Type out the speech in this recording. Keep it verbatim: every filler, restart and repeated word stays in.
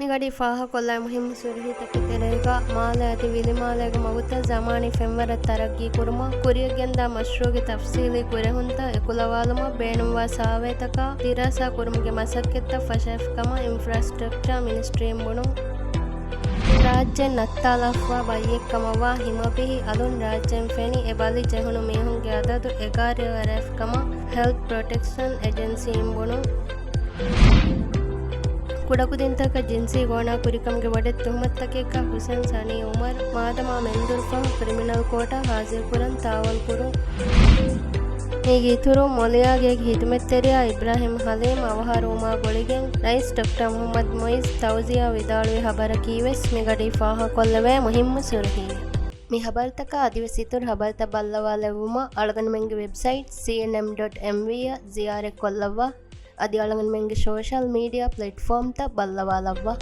މިގަޑީ ފާހަގަކޮށްލާ މުހިއްމު ސުރުހީތަކެއް ތެރޭގަ، މާލެ އަދި ވިލިމާލޭގެ މަގުތައް ޒަމާނީ ފެންވަރަށް ތަރައްގީ ކުރުމަށް، ކުރިއަށް ގެންދާ މަޝްރޫޢުގެ ތަފްސީލީ ކުރެހުންތައް އެކުލަވާލުމަށް ބޭނުންވާ ސާވޭތަކާ ދިރާސާ ކުރުމުގެ މަސައްކަތްތައް ފަށައިފި ކަމަށް އިންފްރާސްޓްރަކްޗާ މިނިސްޓްރީން ބުނުން. ރާއްޖެ ނައްތާލާފައިވާ ބައްޔެއްކަމަށްވާ ހިމަބިހި އަލުން ރާއްޖޭން ފެނި އެ ބަލި ޖެހުނު މީހުންގެ އަދަދު އެގާރަޔަށް އަރާފިކަމަށް ހެލްތް ޕްރޮޓެކްޝަން އެޖެންސީން ބުނުން. ކުޑަކުދިންތަކަށް ޖިންސީ ގޯނާ ކުރިކަމުގެ ބޮޑެތި ތުހުމަތުތަކެއްގަ ހުސެން ސަނީ އުމަރު މާދަމާ މެންދުރުފަހު ކްރިމިނަލް ކޯޓަށް ހާޒިރުކުރަން ތާވަލްކުރުން. މީގެ އިތުރުން، މޮލިޔާގޭގެ ހިދުމަތްތެރިޔާ އިބްރާހިމް ހަލީމް އަވަހާރަވުމާ ގުޅިގެން ރައީސް ޑޮކްޓަރ މުހައްމަދު މުއިއްޒު ތައުޒިޔާ ވިދާޅުވި ހަބަރަކީވެސް މިގަޑީ ފާހަގަކޮށްލެވޭ މުހިއްމު ސުރުހީއެއް. މި ހަބަރުތަކާ އަދިވެސް އިތުރު ހަބަރުތައް ބައްލަވާލެއްވުމަށް އަޅުގަނޑުމެންގެ ވެބްސައިޓް ސީއެންއެމް ޑޮޓް އެމްވީ އަށް ޒިޔާރަތްކޮށްލައްވާ. އަދި އަޅުގަނޑުމެންގެ ސޯޝަލް މީޑިއާ ޕްލެޓްފޯމްތައް ބައްލަވާލައްވާ.